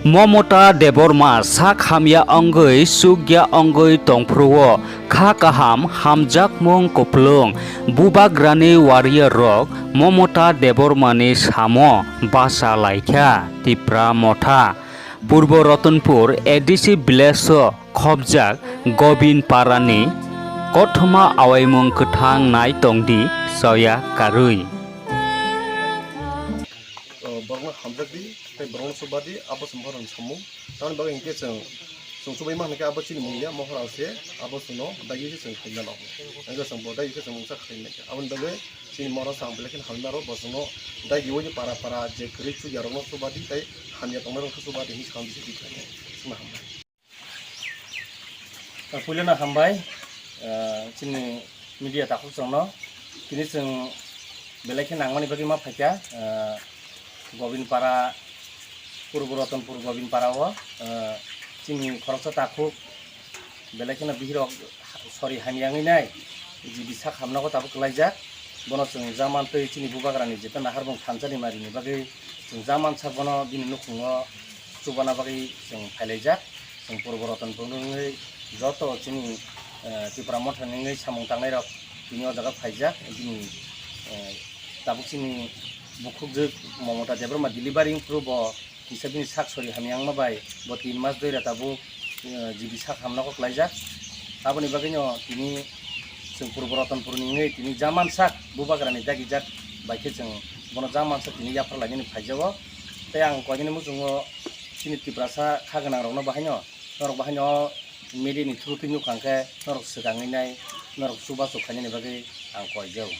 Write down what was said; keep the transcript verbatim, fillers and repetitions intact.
Momota Debbarma sak hamya wngwi chukya wngwi tongphuru-o kha kaham hamjakmung kupulung bubagrani warrior rok Momota Debbarmani samo basa laikha Tipra Motha. Purbo Ratanpur A D C village-o khobjak Gobin Parani kothoma awaimung kwthang nai tongdi choya karwi. Borokno hamjakdi tei borokno chubadi, abo se mohorni samung. Tamoni bagwi hinkhe chwng, chwng chubaima hinkhe abo chini mung ya, mohor ang se, abo chwngno dagi se chwng khaina nango. Hinkhe chwng bo dagi khe chwng mungsa khaina nangkha. Aboni bagwi chini mohor chwng belai kheno hamnaro, bo chwngno dagi uni para para je kwrwi chukya rokno chubadi tei hamya tongnai rokno chubadi hinwi samung se twi khaina. Chwngno hambai. Puilano hambai, ah, chini media takhuk chwngno. Tini chwng belai khe nangmani bagwi ma phaikha, ah, Gobin Para, Purbo Ratanpur Gobin Para o, ah, chini khoroksa takhuk belai kheno bihirok sori hamya wngwi nai, G B sak hamnago tabuk kwlaijak. Bono chwng jaman tei chini bubagrani jeta naharbung thansa ni marini bagwi chwng jaman sak bono bini nukhungo chubana bagwi chwng phailaijak. Chwng Purbo Ratanpur wngwi joto chini, eh, Tipra Motha ni wngwi samung tangnairok tini o jaga phaijak. Bini, eh, tabuk chini bukhukjwk Momota Debbarma delivery wngphuru bo kisa bini sak sori hamya wngma bai bo tin mas dui ra tabuk, eh, G B sak hamnago kwlaijak. Aboni bagwino tini chwng Purbo Ratanpur ni wngwi tini jaman sak bubagrani dagijak bai khe chwng bono jaman sak tini yaphar lainani phaijago. Tei ang koinani muchungo chini Tiprasa kha gwnang rokno bahaino, norok bahaino media ni through twi nukha hwnkhe norok swkangwi nai, norok chubachu khainani bagwi ang koijao.